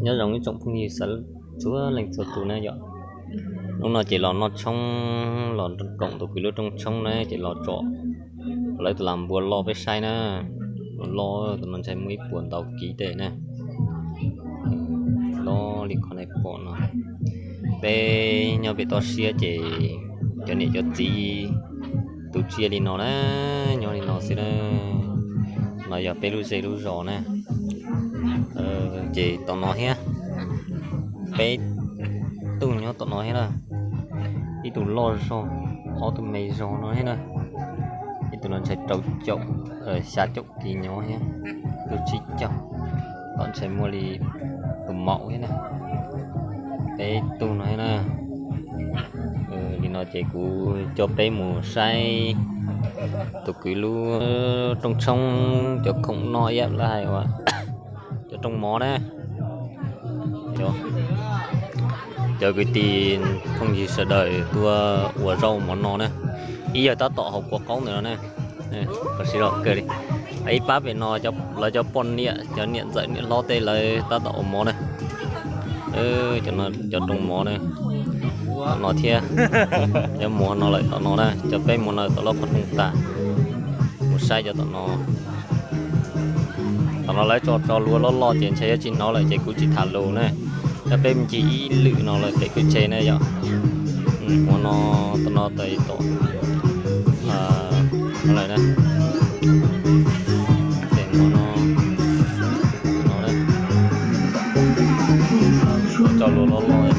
Nyob zoo ib tsoom phooj ywg sawv txhua leej txhua tus na yom. Hnub no ces los noj tshoob, los koom tus kwv lub rooj tshoob na, ces los tsom lawv tus lam npua loj peb saib na. Npua loj tus no ntshai muaj ib puas ntau kiv tej na. Loj li qhov nej pom no. Peb nyob pem toj siab ces cov niam cov txiv tu tsiaj li no na, nyob li no xwb na. No yog peb lub zej lub zos na. Ces tom no thiab, peb tug nyob tom no thiab na. Ib tug loj zog, ob tug me zog no thiab na. Ib tug no ntshai rau caum, xya caum kiv nyob thiab. Tus tsib caug, tom ntshai muaj li tus maum thiab na. Peb tug no thiab na. Li no ces kuv coj peb mus saib tus kwv lub rooj tshoob, cov khoom noj iab lawv hais uas cov rooj mov na. Cov kwv tij phooj ywg sawv daws tuaj ua zaub mov no na, ib yawg tab tom haus kua qaub ntawm no na. Siv zog kawg li. Ib pab pem no lawv cov poj niam, cov niam ntxawm niam hlob tej lawv tab tom ua mov na. Cov rooj mov na, tom no thiab, cov muag no lawm tom no na, cov peb muag no tom lub qhov rooj tag. Mus saib cov tom no. Tom no lawv tso tso luag loj loj ces ntshai yuav tsis hnov lawm ces kuv tsis tham lus na. Cov peb mus ncig ib lwm no lawm pem kwj tse na yom. Muag no, tom no tawm tom lawm na. Ces muag no, no na, tso luag loj loj.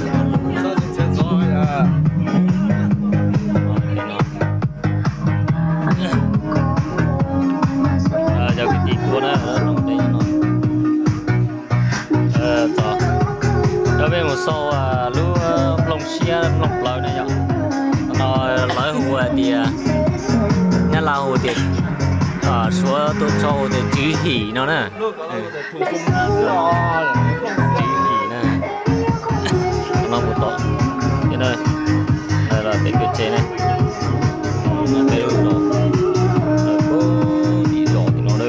Cov kwv tij tuaj na, no. Cov peb mus xauj lub nplooj siab nplooj plawv na yom. No lawv hu hais tias, nyab laj hu tias, suav tuaj tso hu tias tswv him no na. Tswv him na. No mus tom, pem kwj tse ne, peb lub zos, pem zos tim no na.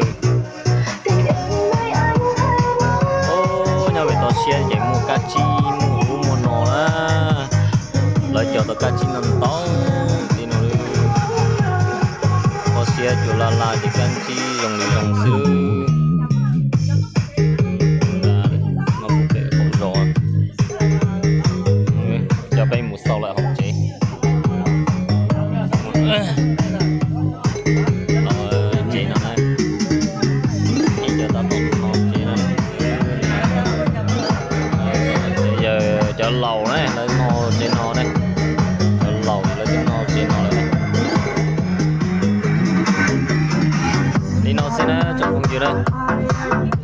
Nyob pem toj siab ces muaj kab tsib muaj ub muaj no na. Lawv cog tau kab tsib ntau ntau li no li. Toj siab cua laj laj ces kab tsib zoo li zoo xwb. No kuv pem hauv zos, coj peb mus xauj lawm hauv tsev. Tsev no na, ib co tab tom no tsev na. Yog cov laus na lawv noj tsev no na, cov laus lawv twb noj tsev no lawm. Li no xwb na tsoom phooj ywg na.